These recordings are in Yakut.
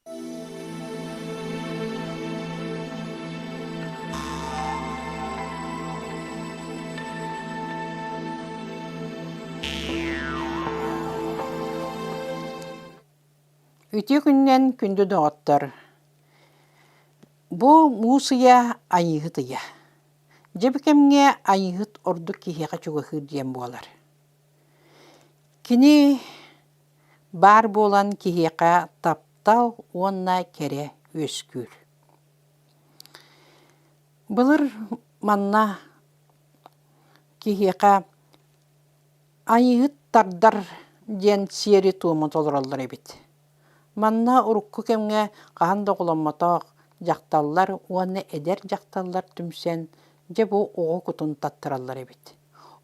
Үтүө күнүнэн күндү доҕоттор! Бу муус ыйа Айыыһыт ыйа. Дьэ бу кэмҥэ Айыыһыт ордук киһиэхэ чугаһыыр диэн буолар. Кини баар буолан киһиэхэ таптал уонна кэрэ үөскүүр. Былыр манна киһиэхэ Айыыһыт тардар диэн сиэри-туому толороллор эбит. Манна урукку кэмҥэ хаһан да оҕоломмотох дьахталлар уонна эдэр дьахталлар түмсэн дьэ бу оҕо кутун таттараллар эбит.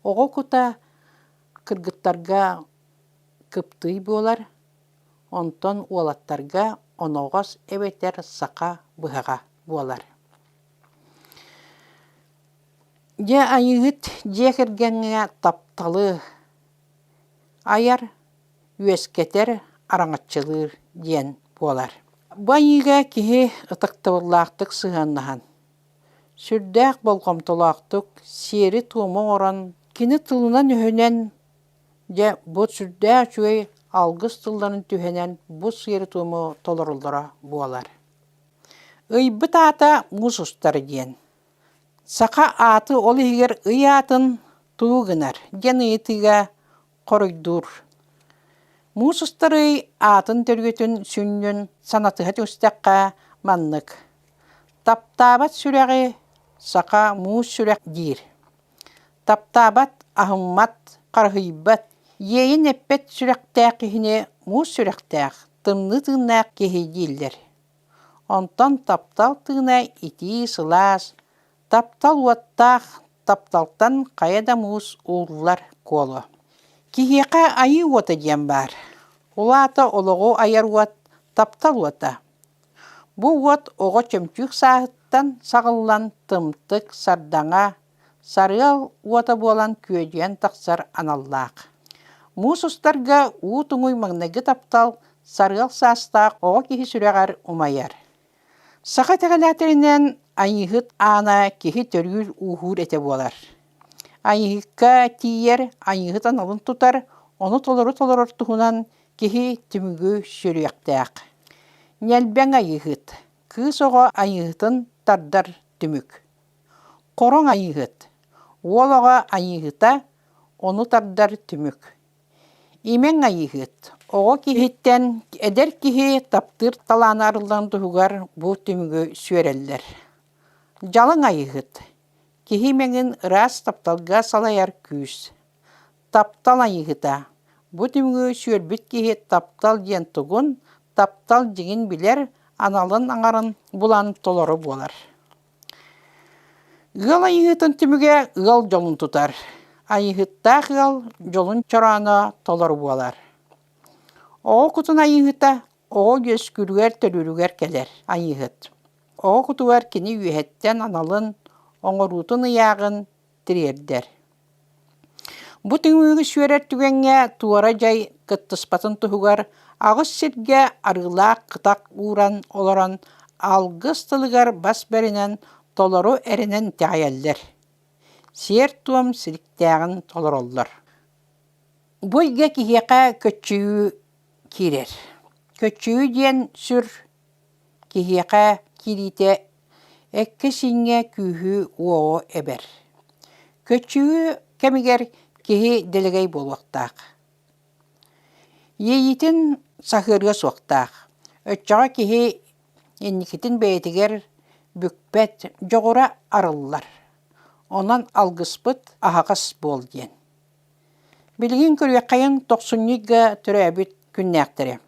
Оҕо кута кыргыттарга кыптыый буолар, онтон уолаттарга оноҕос эбэтэр саха быһаҕа буолар. Дьэ Айыыһыт дьиэ кэргэҥҥэ тапталы айар, үөскэтэр, араҥаччылыыр диэн буолар. Бу айыыга киһи ытыктабыллаахтык сыһыаннаһан, сүрдээх болҕомтолоохтук сиэри-туому оҥорон, кини тылынан-өһүнэн дьэ бу сүрдээх үчүгэй алгыс тылларын түһэнэн бу сиэри-туому толоруллара буолар. Ыйбыт аата муус устар диэн. Саха ааты ол иһигэр ый аатын тугу гынар диэн ыйытыыга хоруйдуур. Муус устар ый аатын төрүөтүн сүнньүн санатыһа түстэххэ маннык: Таптаабат сүрэҕи саха муус сүрэх диир. Таптаабат, аһыммат, харыһыйбат, иэйин эппэт сүрэхтээх киһини муус сүрэхтээх, тымныы тыыннаах киһи дииллэр. Онтон таптал тыына итии, сылаас, таптал уоттаах, тапталтан хайа да муус ууллар куолу. Киһиэхэ айыы уота диэн баар. Ол аата олоҕу айар уот, таптал уота. Бу уот оҕо чөмчүүк сааһыттан саҕыллан тымтык, сардаҥа, сарыал уота буолан күөдьүйэн тахсар аналлаах. Муус устарга уу туҥуй маҥнайгы таптал сарыал саастаах оҕо киһи сүрэҕэр умайар. Саха итэҕэлээтэринэн Айыыһыт аана киһи төрүүр-ууһуур этэ буолар. Айыыһыкка тиийэр, Айыыһыт аналын тутар, ону толору толорор туһунан киһи түмүгү сүрүөхтээх. Ньэлбэҥ Айыыһыт, кыыс оҕо Айыыһытын тардар түмүк. Хороҥ Айыыһыт, уол оҕо Айыыһыта ону тардар түмүк. Имэҥ Айыыһыт, оҕо киһиттэн эдэр киһи таптыыр талаана арылларын туһугар бу түмүгү сүөрэллэр. Дьалыҥ Айыыһыт, киһи имэҥин ыраас тапталга салайар күүс. Таптал Айыыһыта, бу түмүгү сүөрбүт киһи таптал диэн тугун, таптал дьиҥин билэр, аналын аҥарын булан толору буолар. Ыал айыһыытын түмүгэ ыал дьолун тутар. Айыһыттаах ыал дьолун чорооно толору буолар. Оҕо кутун айыһыта оҕо үөскүүрүгэр-төрүүрүгэр кэлэр айыһыт. Оҕо кутугар кини үөһэттэн аналын, оҥоруутун ыйааҕын тириэрдэр. Бу түҥүүгү сүөрэр түгэҥҥэ туора дьай кыттыспатын туһугар аҕыс сиргэ арыылаах кытах ууран олорон алгыс тылыгар бас бэринэн толору эрэнэн итэҕэйэллэр. Сиэр-туом силиктээҕин толороллор. Бу ыйга киһиэхэ көччүйүү киирэр. Көччүйүү диэн сүр Киһиэхэ киириитэ эккэ-сииҥҥэ күүһү-уоҕу эбэр. Көччүйүү кэмигэр киһи дэлэгэй буолуохтаах. Иэйиитин саһыарыа суохтаах. Оччоҕо киһи инникитин бэйэтигэр бүкпэт дьоҕура арыллар. Онон алгыспыт аһаҕас буол диэн. Билигин көрүөххэйиҥ тохсунньу ыйга төрөөбүт күннээхтэри.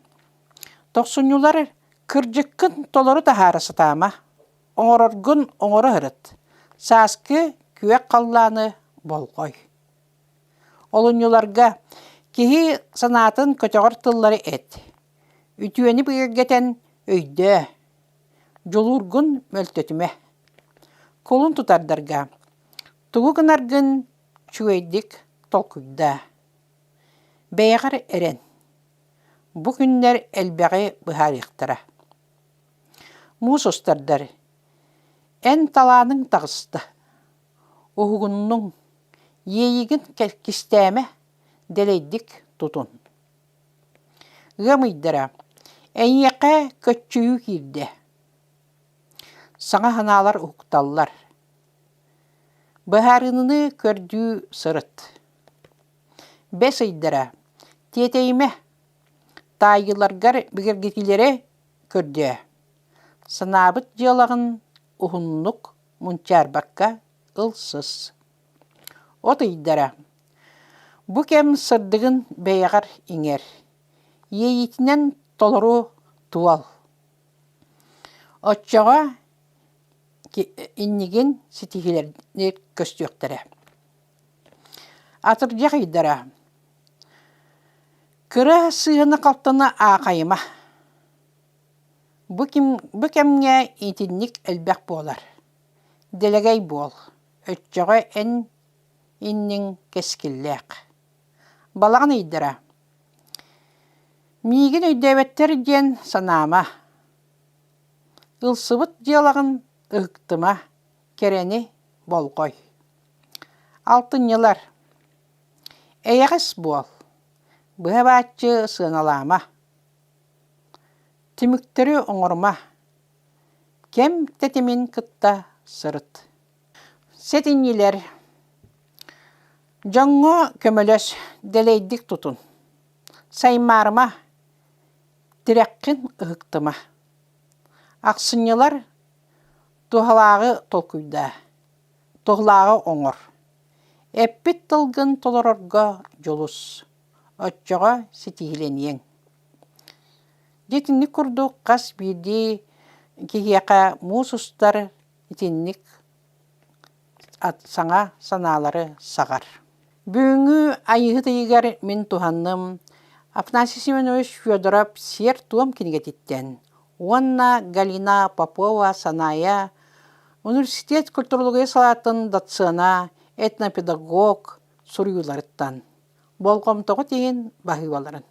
Тохсунньулар кырдьыккын толору таһаара сатаама, оҥороргун оҥоро сырыт, сааскы күөх халлааны болҕой. Олунньуларга киһи санаатын көтөҕөр тыллары эт, үтүөнү бигэргэтэн өйдөө, дьулуургун мөлтөтүмэ. Кулун тутардарга тугу гынаргын үчүгэйдик толкуйдаа. Бэйэҕэр эрэн. Бу күннэр элбэҕи быһаарыахтара. Муус устардар, эн талааныҥ таҕыста, уһугуннуҥ, иэйиигин кистээмэ, дэлэйдик тутун. Ыам ыйдара, эйиэхэ көччүйүү киирдэ. Саҥа санаалар уһукталлар. Быһаарыныыны көрдүү сырыт. Бэс ыйдара, тиэтэйимэ, таайыыларгар бигэргэтиилэри көрдөө. Санаабыт дьыалаҕын уһуннук мунчаарбакка ылсыс. От ыйдара. Бу кэм сырдыгын бэйэҕэр иҥэр, иэйиитинэн толору туол. Оччоҕо иннигин ситиһиилэрин көстүөхтэрэ. Атырдьах ыйдара. Кыра сыыһаны-халтаны аахайыма. Бу, ким, бу кэмҥэ итинник элбэх буолар. Дэлэгэй буол, оччоҕо эн инниҥ кэскиллээх. Балаҕан ыйдара. Миигин өйдөөбөттөр диэн санаама. Ылсыбыт дьыалаҕын ыһыктыма, кэрэни болҕой. Алтынньылар. Эйэҕэс буол, быһа бааччы сыаналаама. Түмүктэри оҥорума, кэм тэтимин кытта сырыт. Сэтинньилэр. Дьоҥҥо көмөлөс, дэлэйдик тутун. Саймаарыма, тирэххин ыһыктыма. Ахсынньылар туһалааҕы толкуйдаа, туһалааҕы оҥор. Эппит тылгын толорорго дьулус, оччоҕо ситиһиилэниэҥ. Дьэ итинник курдук хас биирдии киһиэхэ муус устар итинник саҥа санаалары саҕар. Бүгүҥҥү Айыыһыт ыйыгар мин туһанным Афанасий Семенович Федоров «Сиэр-туом» кинигэтиттэн уонна Галина Попова-Санаайа университет культурология салаатын доцена, этнопедагог суруйууларыттан. Болҕомтоҕут иһин баһыыбаларын.